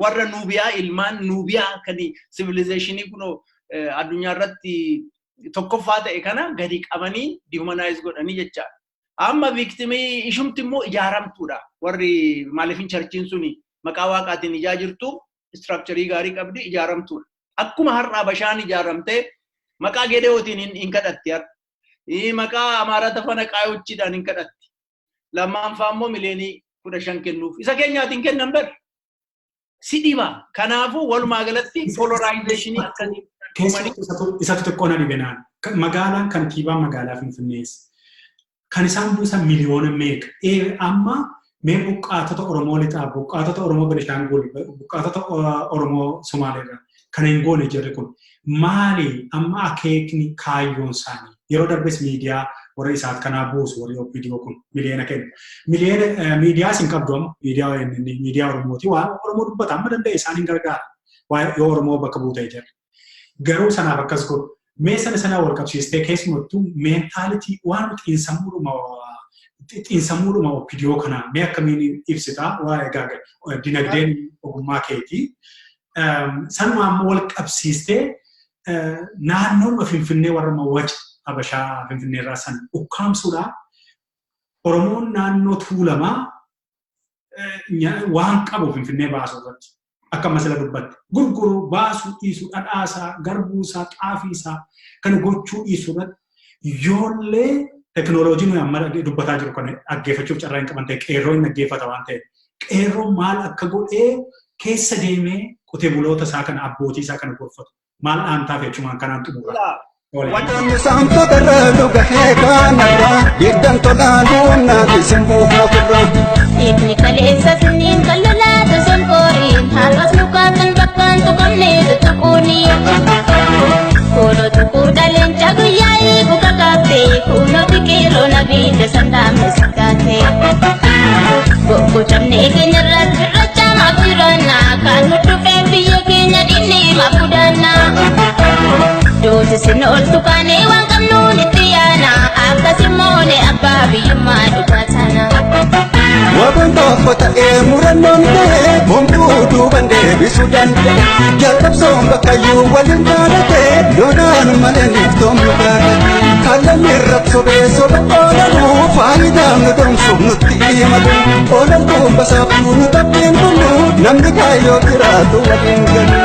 warra Nuubiyaa, ilmaan Nuubiyaa kan civilizationii kun addunyaa irratti tokkoffaa ta'e kana gadi qabanii dehumanize godhanii jechaadha. Amma victimii ishumti immoo ijaaramtuudha. Warri maaliifin churchiin suni maqaa waaqaatiin ijaa jirtu, structurii gaarii qabdi, ijaaramtuudha. Akkuma har'aa bashaan ijaaramtee maqaa Gede'ootiin hin kadhatti har'a. Maqaa Amaaraa tafanaqaayochiidhaan hin kadhatti. Lammaanfaa immoo miliyoonii 15 kennuuf. Isa keenyaatiin kennan bar. Si dhiba. Kanaafuu walumaa galatti polarizationii akkasii. Keessattuu isatu xiqqoo na dhibe naan. Magaalaan kantiibaa magaalaa Finfinnees kan isaan buusan miliyoona meeqa? Amma mee buqqaatota Oromoo lixaa, buqqaatota Oromoo Benishaangul, buqqaatota Oromoo Somaaleerraa kan hin goone jirri kun maali amma akeekni kaayyoon isaanii? Yeroo darbes miidiyaa warra isaat kanaa buusu, warri OPDO kun miliyoona kennu. Miliyoona miidiyaas hin qabdu amma, miidiyaa miidiyaa Oromooti, waan Oromoo dubbata amma danda'e isaan hin gargaara. Yoo Oromoo bakka buutee jira. Garuu sanaaf akkas godhu. Mee sana sana wal qabsiistee, keessumattuu mentality waan xiinsammuudhuma OPDO kanaa mee akkamiin ibsitaa? Waa'ee egaa dinagdeen ogummaa keetii. Sanuma ammoo wal qabsiistee naannoon Finfinnee warra waca Habashaa Finfinnee irraa san ukkaamsuudhaa Oromoon naannoo Tuulamaa waan qabu Finfinnee baasuu irratti akka masala dubbatte gurguruu, baasuu dhiisuu, dhadhaasaa, garbuusaa, xaafiisaa kan gochuu dhiisuu irratti, yoollee teknooloojii nuyi amma dubbataa jiru kana dhaggeeffachuuf carraa hin qaban ta'e, qeerroo hin dhaggeeffata waan ta'eef, qeerroo maal akka godhee keessa deemee qotee buloota isaa kana, abbootii isaa kana gorfatu maal dhaamtaaf jechumaan kanaan xumura. Saamtota irra dhuga heekanarra digdan tolaan humnaa isin buufna kurra. Ifni kaleessa sinniin kan lolaatu sun qooriin har'as lukaasan bakkaan tuqamne tuttuquuni. Kunoo tuquu dhaleenca guyyaa eegu kakaatte, kunoo biqiloo nabiidda sandaamne sakkaate. Boqqoo cabnee keenyarra. Isin ooltu kaanee waan qabnuun itti yaana, akkasimmoone abbaa biyyummaa dhugaa taana. Waboon tokko ta'ee murannoon ta'ee homtuu duuban deebisuu danda'e. Jalqabsoon bakkayyuu waliin dhaadate lolaan malee niftoomnu gaadate. Kallamni irratti sobee soba oolanuu faayidaan nu doomsuuf nutti himatu. Oolaltuun basaaftuu nu tapheen bullu namni kaayyoo jiraatu waliin galu.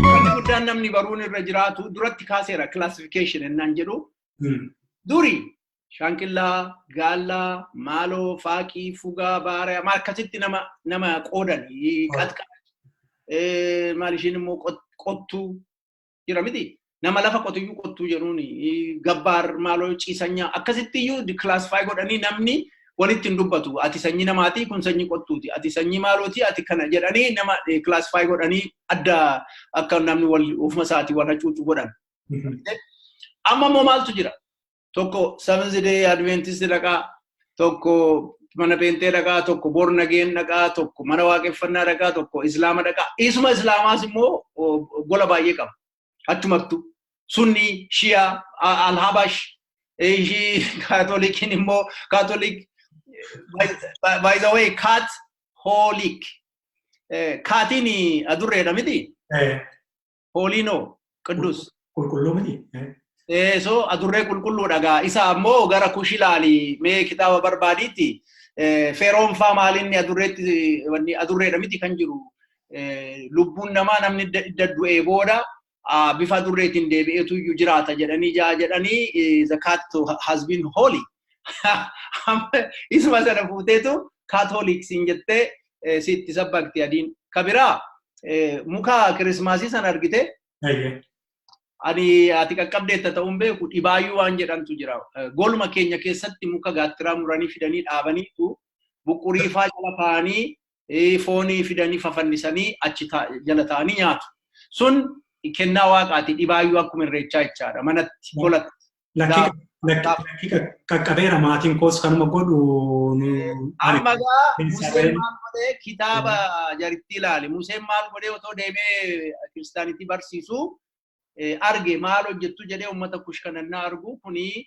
Wanni guddaan namni baruun irra jiraatu duratti kaaseera, classification ennaan jedhu. Duri Shaanqillaa, Gaallaa, Maaloo, Faaqii, Fugaa, Baariyaa maal akkasitti nama qoodan, qaxqaa, maal ishiin immoo qottuu jira miti. Nama lafa qotiyyuu qottuu jedhuun, gabbaar, maaloo, ciisanyaa akkasitti iyyuu classify godhanii namni walitti hin dubbatu. Ati sanyii namaati, kun sanyii qottuuti. Ati sanyii maalooti, ati kana jedhanii nama classify godhanii adda akka namni wal ofuma isaatii wal hacuucu godhan. Amma immoo maaltu jira? Tokko Seventh Day Adventist dhaqaa, tokko mana peentee dhaqaa, tokko born again dhaqaa, tokko mana waaqeffannaa dhaqaa, tokko Islaama dhaqaa. Isuma Islaamaas immoo gola baay'ee qaba. Achumattu Sunni, Shiyaa, Alhabash, Kaatolikiin immoo Kaatolik, by the way, cat holic. Catiin adurreedha miti? Holyinoo qiddus. Qulqulluu miti? So adurree qulqulluudha gaa. Isa ammoo gara Kush ilaali, mee kitaaba barbaadiitti feeroon faa maalinni adurreetti wanni adurreedha miti kan jiru. Lubbuun namaa namni du'ee booda bifa adurreetiin deebi'eetu iyyuu jiraata jedhanii jaa jedhanii, the cat has been holy. Isuma sana fuuteetu Catholics jettee sitti sabbakti adiin. Kabiraa muka Kirismaasii sana argite, ani ati qaqqabdeetta ta'uun beeku, dhibaayyuu waan jedhamtu jira. Golma keenya keessatti muka gaattiraa muranii fidanii dhaabaniitu buqqurii faa jala kaa'anii, foonii fidanii fafannisanii achi jala taa'anii nyaatu. Sun kennaa waaqaati, dhibaayyuu akkuma irreechaa jechaadha manatti golatti. Lakkii, qaqqabeera, maatiin koos kanuma godhu. Amma gaa Museen maal godhee, kitaaba jaritti ilaali. Museen maal godhee otoo deemee kiristaanitii barsiisu arge, maal hojjettu jedhee, uummata Kush kanannaa argu, kuni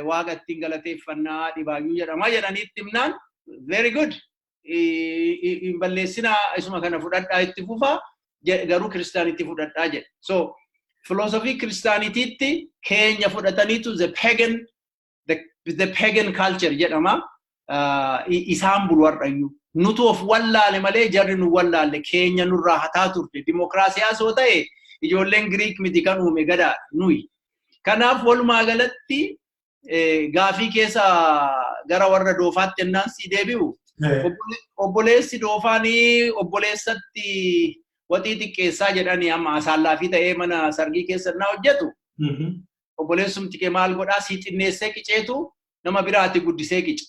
waaqa ittiin galateeffannaa, dhibaayyuu jedhama jedhanii itti himnaan, very good, hin balleessinaa, isuma kana fudhadhaa, itti fufaa, garuu kiristaanitti fudhadhaa jedhe. So filoosofii kiristaanitiitti keenya fudhataniitu the pagan culture jedhama. Isaan bulu har'ayyuu. Nutu of wallaale malee jarri nu wallaalle, keenya nurraa hataa turte. Dimokiraasiyaas yoo ta'e ijoolleen Giriik miti kan uume, gadaa nuyi. Kanaaf walumaa galatti gaafii keessa gara warra doofaatti ennaan sii deebi'u, obboleessi doofaanii obboleessatti waxii xiqqeessaa jedhanii, amma asaallaa ta'ee mana sargii keessa naa hojjetu. Obboleessumti kee maal godhaa, sii xinneessee qiceetu nama biraatti guddisee qica.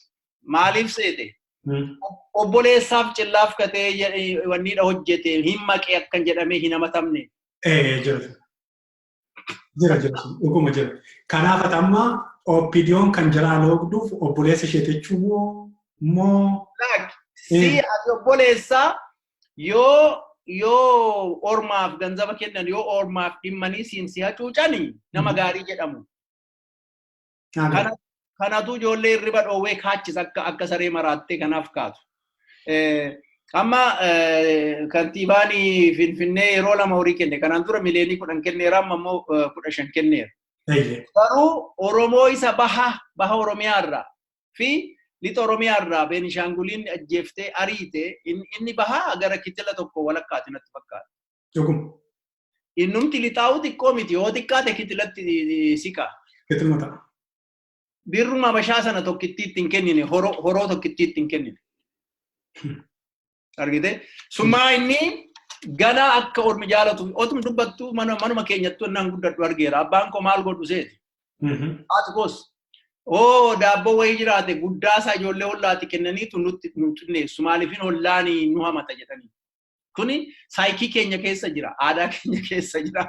Maaliif seete? Obboleessaaf cillaaf katee wanniidha hojjete hin maqee akkan jedhamee hin hamatamne. Jira. Jira jira, dhuguma jira. Kanaaf ati amma OPDOn kan jiraa loogduuf obboleessa ishee jechuu moo? Si ati obboleessaa yoo ormaaf ganzaba kennan, yoo ormaaf dhimmanii siin si hacuucani, nama gaarii jedhamu. Kanatu ijoollee hirriba dhoowwee kaachisa, akka saree maraattee kanaaf kaatu. Amma kantiibaan Finfinnee yeroo lama horii kenne. Kanaan dura miliyoonii 10 kenneera, amma immoo 15 kenneera. Garuu Oromoo isa baha Oromiyaa irraa fi lixa Oromiyaa irraa Beenishaanguliin ajjeeftee ariite, inni bahaa gara kitila tokko walakkaati natti fakkaata. Innumti lixaa'u xiqqoo miti, yoo xiqqaate kitilatti siqa. Kitiluma ta'a. Birruma Habashaa sana tokkittii ittiin kennine, horoo tokkittii ittiin kennine. Argite? Summaa inni gana akka ormi jaalatu otum dubbattu, manuma keenyattu naan guddadhu argeera. Abbaan koo maal godhu seeti? Haati koos. Oo, daabboo wayii jiraate guddaa isaa ijoollee hollaati kennaniitu nutti nu xinneessu. Maaliifin hollaanii nu hamata jedhanii. Kuni saayikii keenya keessa jira. Aadaa keenya keessa jira.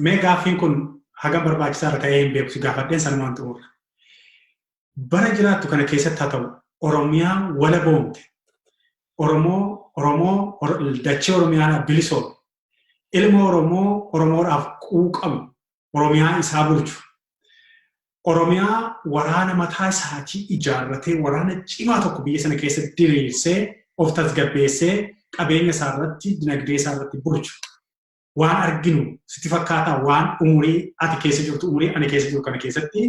Mee gaaffiin kun hagam barbaachisaadha ta'ee hin beeku, si gaafadheen sanumaan xumurra. Bara jiraattu kana keessatti haa ta'u, Oromiyaa wala boomte, Oromoo Oromoo dachee Oromiyaadhaaf bilisoome, ilma Oromoo Oromoodhaaf quuqamu, Oromiyaa isaa bulchu, Oromiyaa waraana mataa isaatii ijaarratee, waraana cimaa tokko biyya sana keessatti diriirsee, of tasgabbeessee, qabeenya isaa irratti, dinagdee isaa irratti bulchu. Waan arginu sitti fakkaataa? Waan umurii ati keessa jirtu, umurii ani keessa jiru kana keessatti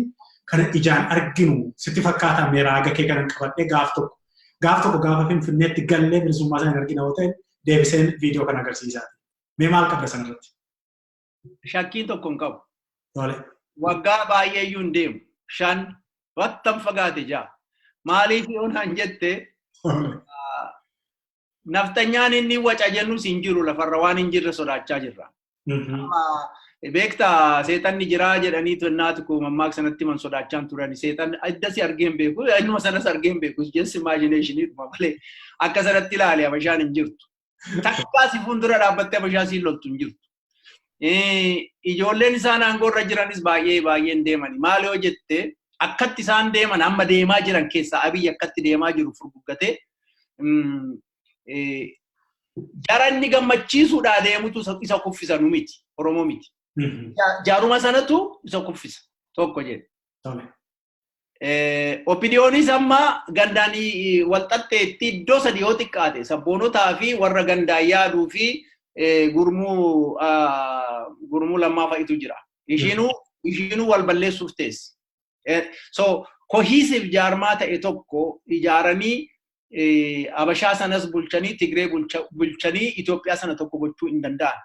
kana ijaan arginu sitti fakkaataa? Mee raaga kee kanan qabadhee, gaaf tokko gaaf tokko gaafa Finfinneetti gallee bilisummaa sana hin argina yoo ta'e, deebiseen viidiyoo kana agarsiisaati. Mee maal qabda sanarratti? Shakkiin tokko hin qabu. Waggaa baay'ee iyyuu hin deemu. 5 wattan fagaate 6. Maaliif yoo naan jette, naftanyaan inni waca jennus hin jiru, lafarra waan hin jirre sodaachaa jirra. Beektaa, seexanni jiraa jedhanii naatu koo mammaaksa sanatti man sodaachaa turan. Seexan adda si argee hin beeku, innuma sanas argee hin beeku, just imagination dhuma malee akka sanatti ilaale. Habashaan hin jirtu. Takkaa si fuuldura dhaabbattee Habashaa siin loltu hin jirtu. Ijoolleen isaan aangoo irra jiranis baay'ee baay'een deemani. Maal yoo jette, akkatti isaan deeman, amma deemaa jiran keessaa Abiyyi akkatti deemaa jiru furguggatee jara inni gammachiisuudhaa deemutu isa kuffisa, nu miti, Oromoo miti. Jaaruma sanatu isa kuffisa tokko jedhe. OPDOnis amma gandaan wal xaxxeetti iddoo sadi yoo xiqqaate, sabboonotaa fi warra gandaan yaaduu fi gurmuu Lammaa fa'itu jira. Ishiinuu wal balleessuuf teessi. So cohesive jaarmaa ta'e tokko ijaaranii, Habashaa sanas bulchanii, Tigree bulchanii, Itoophiyaa sana tokko gochuu hin danda'an.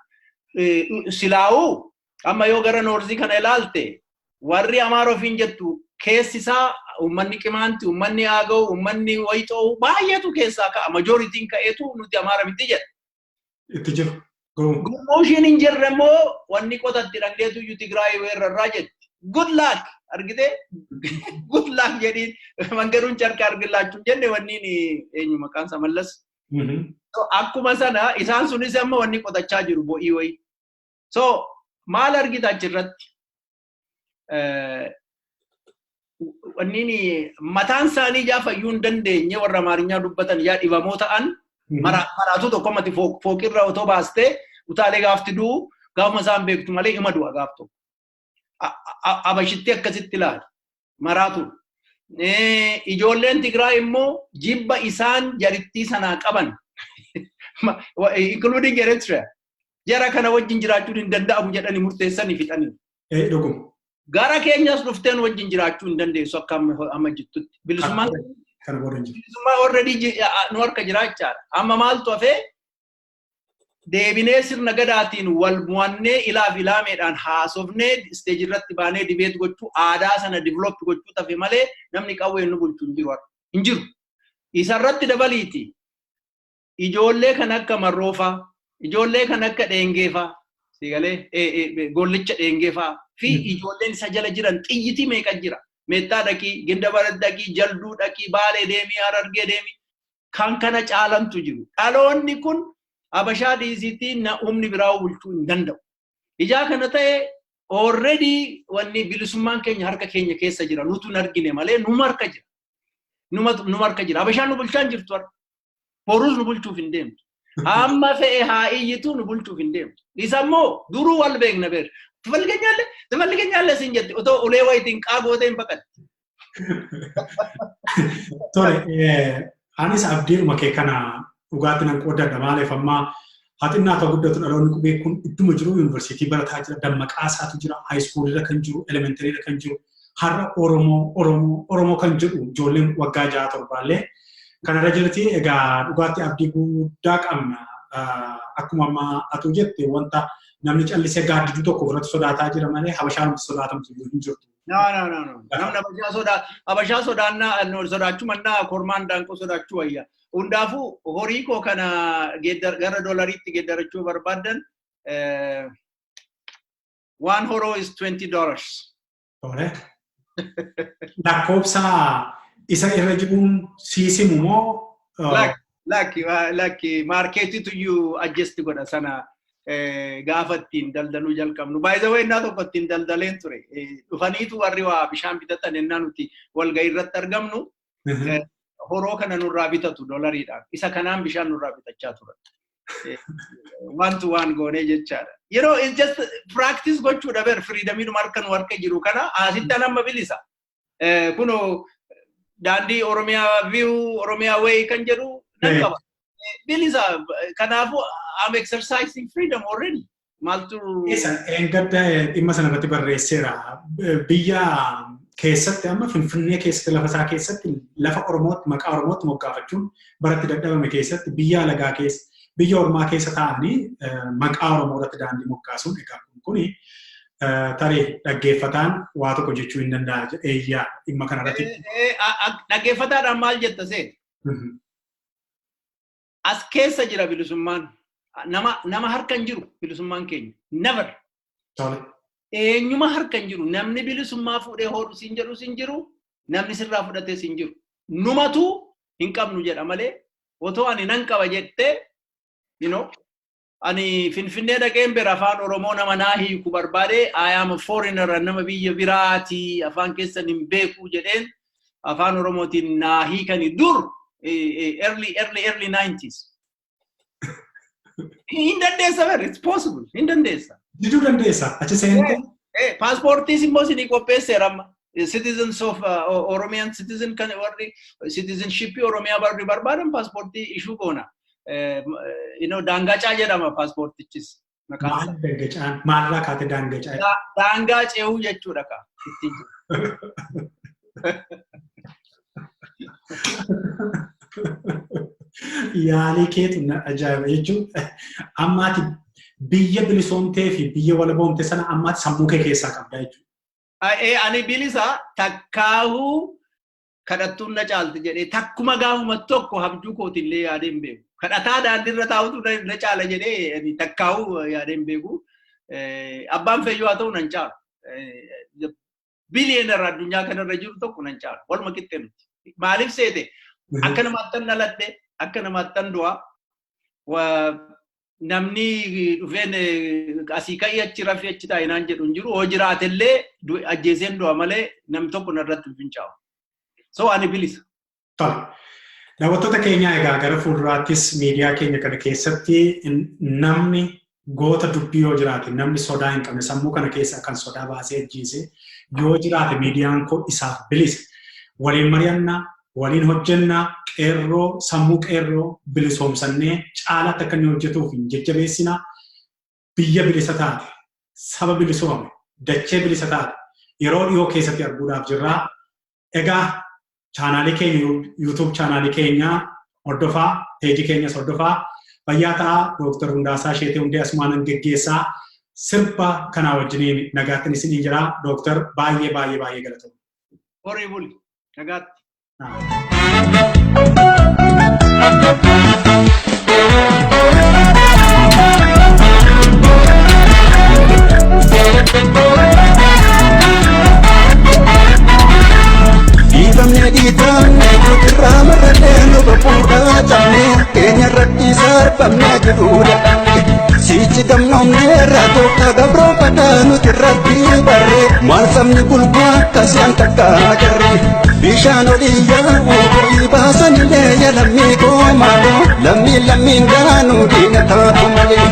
Silaa'uu amma yoo gara northii kana ilaalte, warri Amaara ofiin jettu keessi isaa uummanni Qimaanti, uummanni Aagaw, uummanni Wayixoo baay'eetu keessaa ka'a. Majorityn ka'eetu nuti Amaara miti jedha. Itti jiru. Gurmuu ishiin hin jirre immoo wanni qotatti dhangeetu iyyuu Tigraay weerarraa jetti. Good luck, argitee, good luck jedhiin, mangaduun carqa argillaachuun jenne wanniin eenyu maqaan isaa Mallas. Akkuma sana isaan sunis amma wanni qotachaa jiru bo'ii wayii. So maal argita achirratti? Wanniin mataan isaanii ijaa fayyuu hin dandeenye, warra Amaarinyaa dubbatan ijaa dhibamoo ta'an, maraatu tokko ammati fooqirra otoo baastee utaalee gaafti du'u, gaafuma isaan beektu malee ima du'a gaaf tokko. Abashitti akkasitti ilaali. Maraatu. Ijoolleen Tigraay immoo jibba isaan jarittii sanaa qaban, including Eritrea, jara kana wajjin jiraachuun hin danda'amu jedhanii murteessanii fixanii. Dhuguma. Gara keenyas dhufteen wajjin jiraachuu hin dandeessu akka amma jettutti. Bilisummaan Kana booda hin jiru. Bilisummaa already nu harka jiraachaadha. Amma maaltu hafee? Deebinee sirna gadaatiin wal mo'annee, ilaaf ilaameedhaan haasofnee, stage irratti baanee debate gochuu, aadaa sana develop gochuu tafe malee namni qawwee nu bulchu hin jiru. Hin jiru. Isarratti dabaliiti. Ijoollee kan akka Marroofaa, ijoollee kan akka Dheengeefaa, siigalee Gollicha Dheengeefaa fi ijoolleen isa jala jiran xiyyitii meeqa jira. Meettaa dhaqii, Ginda Barat dhaqii, Jalduu dhaqii, Baalee deemii, Harargee deemii. Kan kana caalantu jiru. Dhaloonni kun Habashaa dhiisiitii na humni biraa bulchuu hin danda'u. Ijaa kana ta'e, already wanni bilisummaan keenya harka keenya keessa jira. Nutu hin argine malee numa harka jira. Numa harka jira. Habashaan nu bulchaa hin jirtu har'a. Boruus nu bulchuuf hin deemtu. Amma fe'e haa iyyitu, nu bulchuuf hin deemtu. Isa immoo duruu wal beekna beer. Tufalliganyaalle tufalliganyaalle siin jetti, otoo ulee wayitiin qaagootee hin baqatte. Tole, anis abdiidhuma kee kana dhugaatti nan qooddadha. Maaliif, amma haa xinnaa ta'u guddatu, dhaloonni qubee kun idduma jiru yuunivarsiitii barataa jira, dammaqaa isaatu jira, high schoolirra kan jiru, elementaryirra kan jiru, har'a Oromoo, Oromoo, Oromoo kan jedhu ijoolleen waggaa 6 torbaallee kanarra jirti. Egaa dhugaatti abdii guddaa qabna. Akkuma amma atuu jette, wanta namni callisee gaaddiduu tokko ofirratti sodaataa jira malee Habashaan nuti sodaatamtu hin jirtu. No, no, no, no. Namni Habashaa sodaa, Habashaa sodaannaa, sodaachuu mannaa kormaan daanqoo sodaachuu wayya. Hundaafuu horii koo kana gara doolariitti geeddarachuu barbaaddan, one horoo is $20. Tole. Lakkoobsa isa irra jiruun siisimu moo? Lakki, lakki, marketitu iyyuu adjust godha sana gaafa ittiin daldaluu jalqabnu. By the way, innaa tokko ittiin daldaleen ture. Dhufaniitu warri waa bishaan bitatan, innaa nuti walgahii irratti argamnu. Horoo kana nurraa bitatu dolariidhaan. Isa kanaan bishaan nurraa bitachaa turan. Wantu waan goonee jechaadha. It's just practice gochuudha ber, freedomiidhuma harka nu harka jiru kana asitti amma bilisa. Kunoo daandii Oromiyaa View, Oromiyaa Way kan jedhu nan qaba. Bilisa. Kanaafuu I'm exercising freedom already. Maaltu? Isa eengadda dhimma sana irratti barreesseera. Biyya keessatti, amma Finfinnee keessatti, lafa isaa keessatti, lafa Oromootti maqaa Oromootti moggaafachuun baratti dadhabame keessatti, biyya alagaa keessa, biyya ormaa keessa taa'anii maqaa Oromoo irratti daandii moggaasuun, egaa kuni tarii dhaggeeffataan waa tokko jechuu hin danda'a jedhee yaada dhimma kanarratti. Dhaggeeffataadhaan maal jetta see? As keessa jira bilisummaan. Nama harka hin jiru bilisummaan keenya. Never. Eenyuma harka hin jiru. Namni bilisummaa fuudhee hoodhu siin jedhu siin jiru. Namni sirraa fudhatee siin jiru. Numatu hin qabnu jedha malee, otoo ani nan qaba jettee, ani Finfinnee dhaqeen bira afaan Oromoo nama naa hiiku barbaade, "I am a foreigner, nama biyya biraati, afaan keessan hin beeku" jedheen, afaan Oromootiin naa hiikani dur early 90s. Hin dandeessa bar, it's possible, hin dandeessa. Diduu dandeessa, achi seentee. Paaspoortiis immoo isinii qopheesseera amma. Citizens of Oromian citizen kan warri citizenship Oromiyaa warri barbaadan paaspoortii ishuu goona. Daangacaa jedhama paaspoortichis. Maal daangacaan? Maalirraa kaate daangacaa? Daangaa ce'uu jechuudha ka ittiin jiru. Yaalii keetu na ajaa'iba jechuun, ammaati biyya bilisoomtee fi biyya walaboomte sana ammaati sammuu kee keessaa qabda jechuudha. Ani bilisa. Takkaahuu kadhattuun na caalti jedhee takkuma gaafuma tokko habjuu kootillee yaadee hin beeku. Kadhataa daandiirra taa'utu na caala jedhee ani takkaahuu yaadee hin beeku. Abbaan feyyuu haa ta'u nan caalu. Billionaire addunyaa kanarra jiru tokko nan caalu. Waluma qixxee nuti. Maaliif seete? Akka namaattan dhaladhe, akka namaattan du'a. Namni dhufeen asii ka'ii achi rafii achi taa'e naan jedhu hin jiru. Hoo jiraatellee ajjeeseen du'a malee namni tokko narratti hin fincaa'u. So ani bilisa. Tole. Daawwattoota keenyaa, egaa gara fuulduraattis miidiyaa keenya kana keessatti namni goota dubbii yoo jiraate, namni sodaa hin qabne, sammuu kana keessa kan sodaa baasee ajjeese yoo jiraate, miidiyaan koo isaaf bilisa. Waliin mari'annaa, waliin hojjennaa, qeerroo, sammuu qeerroo bilisoomsannee caalaatti akka inni hojjetuuf hin jajjabeessinaa. Biyya bilisa taate, saba bilisoome, dachee bilisa taate yeroo dhiyoo keessatti arguudhaaf jirraa. Egaa chaanaalii keenya, YouTube chaanaalii keenya hordofaa, peejii keenyas hordofaa. Fayyaa ta'aa. Dooktar Hundaasaa Sheetee Hundee asumaan geggeessaa. Sirba kanaa wajjiniin nagaatti isiniin jira. Dooktar, baay'ee baay'ee baay'ee galatoomna. Horii buli. Nagaatti. Dhiifamne, dhiitamne, irraa marrannee, luba fuudhaa cabne, keenya irratti sarbamne, jiruu dadhabne, sichi gamnoomne irraa tooftaa gabroonfataa nuti irratti barre. Maal sabni gulbaa akkasii takka agarre? Bishaan olii yaa'u horii baasanillee, ya lammii koo maaloo, lammii lammiin gaanuu diina taatu malee,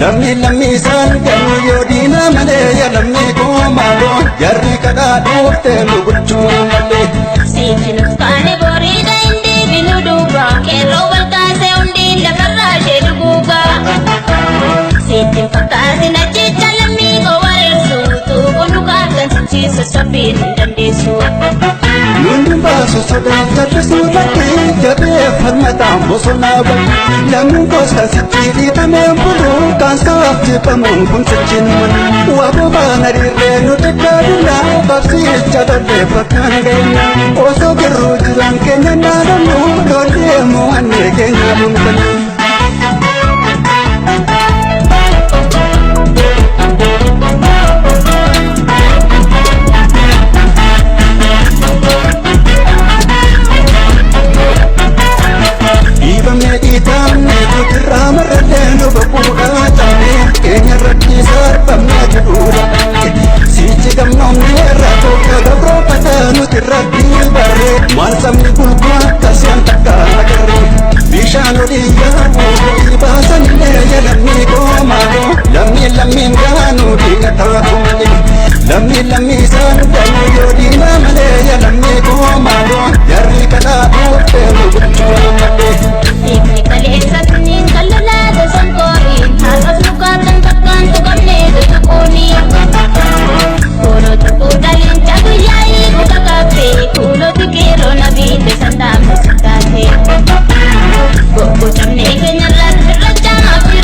lammii lammii isaan ganuu yoo diina malee, ya lammii koo maaloo, jarri kadhaa dhuftee nu bulchuu malee. Sichi nuuf kaane boriidha hin deebinu duuba. Qeerroo balkaasee hundi lafarraa ishee duguuga. Sitti hin fakkaatin ajjecha lammii koo wareersu. Tuubu nu kaatan sichiisa safiin hin dandeessu. Nundi baasu sodaaf jallisuu lakkee jabee falmataan bosonaa bahe, lammiin koos kan sichi dhiitamee bulu, kan saaf jibbamuun kun sichiin malu. Waboo baana dhiirree nu xiqqaadina, qabsiicha tollee bakkaan geenna, osoo girruu jiran keenya naanannu, lollee mo'annee keenya dhunfanna.